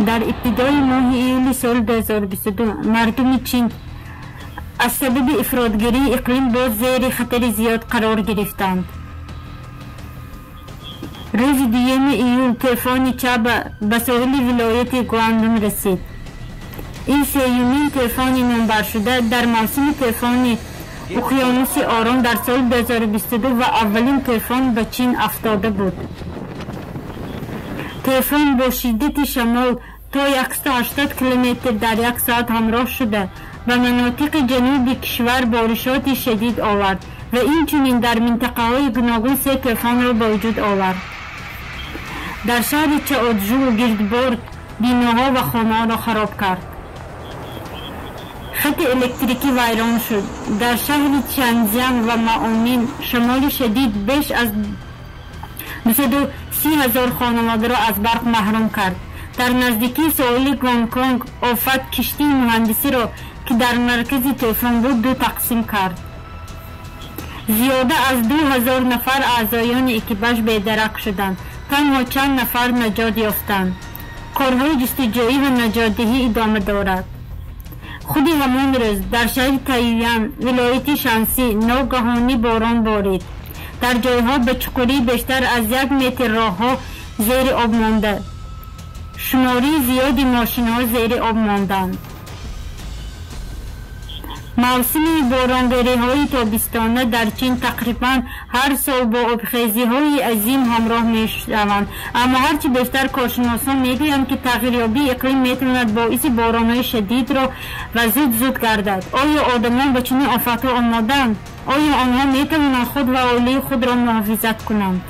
Дар ибтидои моҳи июли соли 2022 мардуми Чин аз сабаби ифротгирии иқлим боз зери хатари зиёд қарор гирифтанд. Рӯзи 2 июл тӯфони Чаба ба соҳили вилояти Гуандун расид. Ин сеюмин тӯфони номбаршуда дар мавсими тӯфони уқёнуси Ором дар соли 2022 ва аввалин тӯфон ба Чин афтода буд. Тӯфон бо шиддати шамол то 180 километр дар як соат ҳамроҳ шуда, ба манотиқи ҷануби кишвар боришоти шадид овард ва инчунин дар минтақаҳои гуногун се тӯфонро ба вуҷуд овард. Дар шаҳри Чаоджу гирдбор биноҳо ва хонаҳоро хароб кард. Хати электрикӣ вайрон шуд. Дар шаҳри Чанзян ва Маомин шамоли шадид беш аз 230 ҳазор хонаводаро аз барқ маҳрум кард. Дар наздикии соҳили Гонконг офат киштии муҳандисиро, ки дар маркази тӯфон буд, ду тақсим кард. Зиёда аз 2000 нафар аъзоёни экипаж бедарак шуданд. Танҳо чанд нафар наҷот ёфтанд. Корҳои ҷустуҷӯӣ ва наҷотдиҳӣ идома дорад. Худи ҳамон рӯз дар шаҳри Тайюян, вилояти Шансӣ, ногаҳонӣ борон борид. Дар ҷойҳо ба чуқурии бештар аз як метр роҳҳо зери об монда. Шумории зиёди мошинҳо зери об монданд. Мавсими боронгариҳои тобистона дар Чин тақрибан ҳар сол бо обхезиҳои азим ҳамроҳ мешаванд, аммо ҳарчи бештар коршиносон мегӯянд, ки тағйирёбии иқлим метавонад боиси боронҳои шадидро ва зуд-зуд гардад. Оё одамон ба чунин офатҳо омодаанд? Оё онҳо метавонанд худ ва оилаи худро муҳофизат кунанд?